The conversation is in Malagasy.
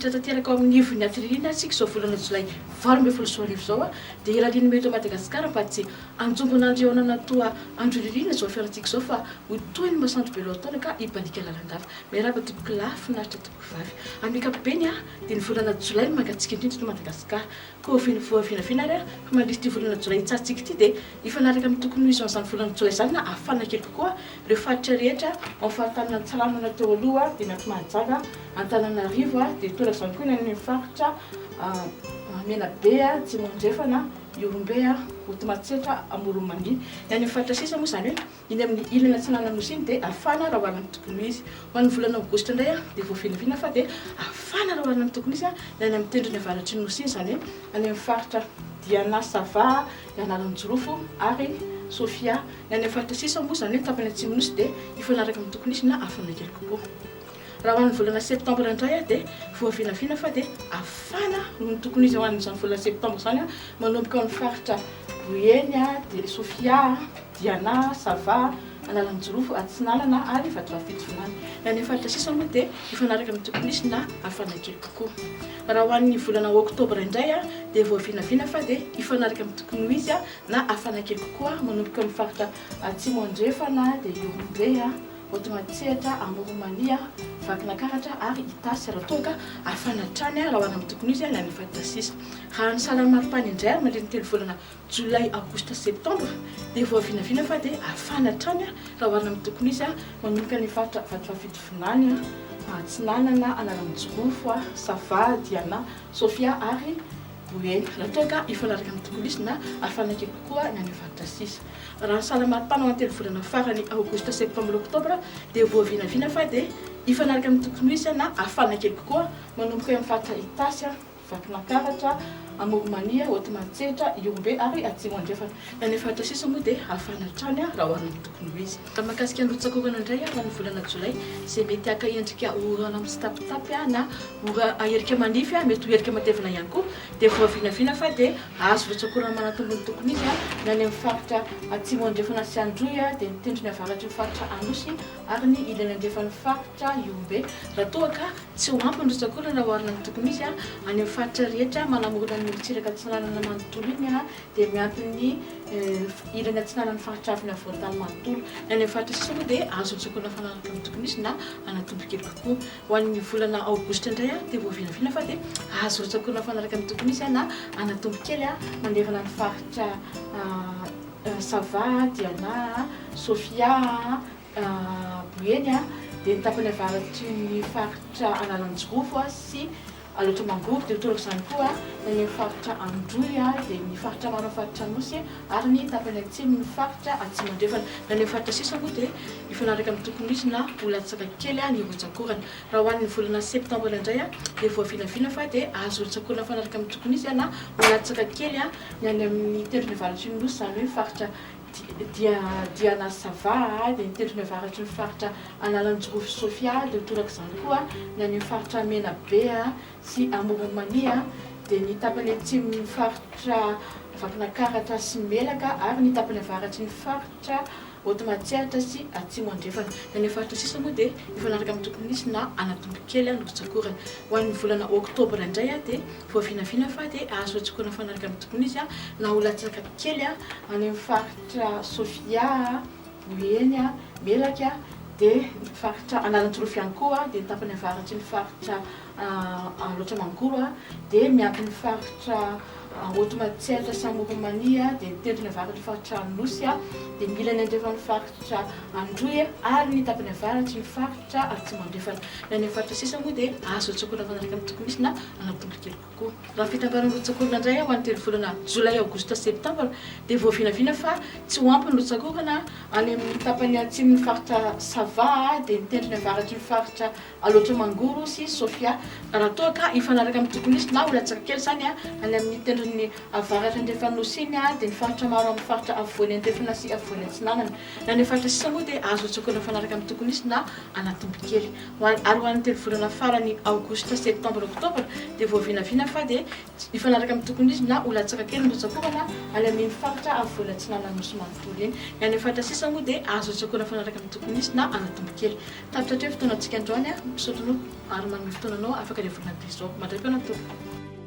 Miditra tanteraka ao amin'ny ivon'ny ati-ririnina isika izao volana jolay 2018 izao dia irarian'ny Météo Madagascar mba tsy hanjombona andro hihaonana toa andro ririnina izao fiarantsika izao fa ho toy ny masoandro be lohataona ka hibaliaka lalandava. Miarahaba tompoko lahy, finaritra tompoko vavy. Amin'ny ankapobeny dia ny volana jolay no mangatsiaka indrindra eto Madagasikara. Koa voavinavina ary fa mandritra ity volana jolay hitsahantsika ity dia hifanaraka amin'ny tokony ho izy amin'izany volana jolay izany na hafana kely kokoa ireo faritra rehetra ao amin'ny faritanin'i Antsiranana teo aloha dia miampy Mahajanga, Antananarivo dia toraka izany koa ny any amin'ny faritra Menabe, Atsimo Andrefana, Ihorombe, Haute-Matsiatra, Amoron'i Mania. Ny any amin'ny faritra sisa moa izany hoe Iny amin'ny ilany atsinanan'ny nosy iny dia hafana raha oharina amin'ny tokony ho izy. Ho an'ny volana aogositra indray dia voavinavina fa dia hafana raha oharina amin'ny tokony ho izy ny any amin'ny tendrony avaratry ny nosy iny, izany hoe any amin'ny faritra Diana, Sava, Analanjirofo ary Sofia. Ny any amin'ny faritra sisa moa, izany hoe ny tapany atsimon'ny nosy dia hifanaraka amin'ny tokony ho izy na hafana kely kokoa. Raha ho an'ny volana septambra indray dia voavinavina fa dia hafana noho ny tokony ho izy ho an'izany volana septambra izany manomboka amin'ny faritra Boeny, dia Sofia, Diana, Sava, Analanjirofo, Atsinanana ary Vatovavy Fitovinany. Ny any amin'ny faritra sisa moa dia hifanaraka amin'ny tokony ho izy na hafana kely kokoa. Raha ho an'ny volana oktobra indray dia voavinavina fa dia hifanaraka amin'ny tokony ho izy na hafana kely kokoa manomboka amin'ny faritra Atsimo Andrefana dia Ihorombe, Haute-Matsiatra, Amoron'i-Mania, Vakinakaratra ary Itasy raha toa ka hafana hatrany raha ho any amin'ny tokony ho izy ny any amin'ny faritra sisa. Raha ny salan'ny maripana indray ary mandritra ny telo volana jolay, aogositra, septambra dia voavinavina fa dia hafana hatrany raha oharina amin'ny tokony ho izy manomboka any faritra Vatovavy Fitovinany, Atsinanana, Analanjirofo, Sava, Diana, Sofia ary Boeny raha toa ka hifanaraka amin'ny tokony ho izy na hafana kely kokoa ny any amin'ny faritra sisa. Raha ny sahala maripana ho an'ny telo volana farany aogositra, septambra, oktobra dia voavinavina fa dia hifanaraka amin'ny tokony ho izy na hafana kely kokoa manomboka eo amin'ny faritra Itasy, Vakinankaratra, Amoron'i-Mania, Haute-Matsiatra, Ihorombe ary Atsimo Andrefana. Ny any amin'ny faritra sisa moa dia hafana hatrany raha oharina amin'ny tokony ho izy. Raha mahakasika ny rotsak'orana indray ho an'ny volana jolay izay mety haka endrika orana mitsitapitapy na ora erika manify, mety ho erika matevina ihany koa, dia voavinavina fa dia hahazo rotsak'orana manatombo ny tokony izy ny any amin'ny faritra Atsimo Andrefana sy Androy, dia ny tendrony avaratry ny faritra Anosy ary ny ilany andrefan'ny faritra Ihorombe raha toa ka Tsy ho ampy ny rotsak'orana raha oharina amin'ny tokony hisy any amin'ny faritra rehetra manamorona ny morontsiraka atsinanana manontolo iny dia miampy ny ilany atsinanan'ny faritra avy ny afovoan-tany manontolo. Ny any amin'ny faritra sisa moa dia azo rotsak'orana mifanaraka amin'ny tokony hisy na hanatombo kely kokoa. Ho an'ny volana aogositra indray dia voavinavina fa dia azo rotsak'orana mifanaraka amin'ny tokony hisy na hanatombo kely manerana ny faritra Sava, Diana, Sofia, Boeny dia ny tapany avaratry ny faritra Analanjirofo sy Alaotra Mangoro dia toraka izany koa ny any amin'ny faritra Androy dia ny faritra maro amin'ny faritra Anosy ary ny tapany atsimon'ny faritra Atsimo Andrefana. Ny any amin'ny faritra sisa moa dia mifanaraka amin'ny tokony ho izy na ho latsaka kely ny rotsak'orana. Raha ho an'ny volana septambra indray dia voavinavina fa dia azo rotsak'orana mifanaraka amin'ny tokony ho izy na ho latsaka kely ny any amin'ny tendrony avaratry ny Nosy izany hoe faritra dia Diana Sava dia ny tendrony avaratry ny faritra Analanjirofo Sofia dia torak'izany koa ny any amin'ny faritra Menabe sy Amoron'i Mania dia ny tapany atsimon'ny faritra Vakinakaratra sy Melaka ary ny tapany avaratry ny faritra Haute Matsiatra sy Atsimo Andrefana. Ny any amin'ny faritra sisa moa dia mifanaraka amin'ny tokony hisy na hanatombo kely ny rotsak'orana. Ho an'ny volana oktobra indray dia Voavinavina fa dia azo antsoina mifanaraka amin'ny tokony izy na ho latsaka kely any amin'ny faritra Sofia, Boeny, Melaky dia ny faritra Analanjirofo ihany koa dia ny tapany avaratry ny faritra Alaotra Mangoro dia miampy ny faritra Haute Matsiatra sy Amoron'i Mania dia ny tendrony avaratry ny faritra Anosy dia ny ilany andrefan'ny faritra Androy ary ny tapany avaratry ny faritra Atsimo Andrefana. Ny any amin'ny faritra sisa moa dia azo antsoina mifanaraka amin'ny tokony hisy na anatombo kely kokoa. Raha fitambaran'ny rotsak'orana indray ho an'ny telo volana jolay, aogositra, septambra dia voavinavina fa tsy ho ampy ny rotsak'orana any amin'ny tapany atsimon'ny faritra Sava dia ny tendrony avaratry ny faritra Alaotra Mangoro sy Sofia raha toa ka hifanaraka amin'ny tokony hisy na ho latsaka kely izany any amin'ny tendrony. faritra ny avaratra andrefan'ny Nosy iny dia ny faritra maro amin'ny faritra afovoany andrefana sy afovoany atsinanana. Na ny faritra sisa moa dia azo atsokoana mifanaraka amin'ny tokony hisy na anatombo kely. Ary ho an'ny telo volana farany aogositra, septambra, oktobra dia voavinavina fa dia hifanaraka amin'ny tokony hisy na ho latsaka kely ny rotsak'orana any amin'iny faritra afovoany atsinanan'ny Nosy manontolo iny. Ny any amin'ny faritra sisa moa dia azo atsokoana mifanaraka amin'ny tokony hisy na anatombo kely. Tapitra hatreo ny fotoanantsika androany. Misaotra anao ary manome fotoana anao afaka ilay volana toy izao. Mandray-peo na tompoko.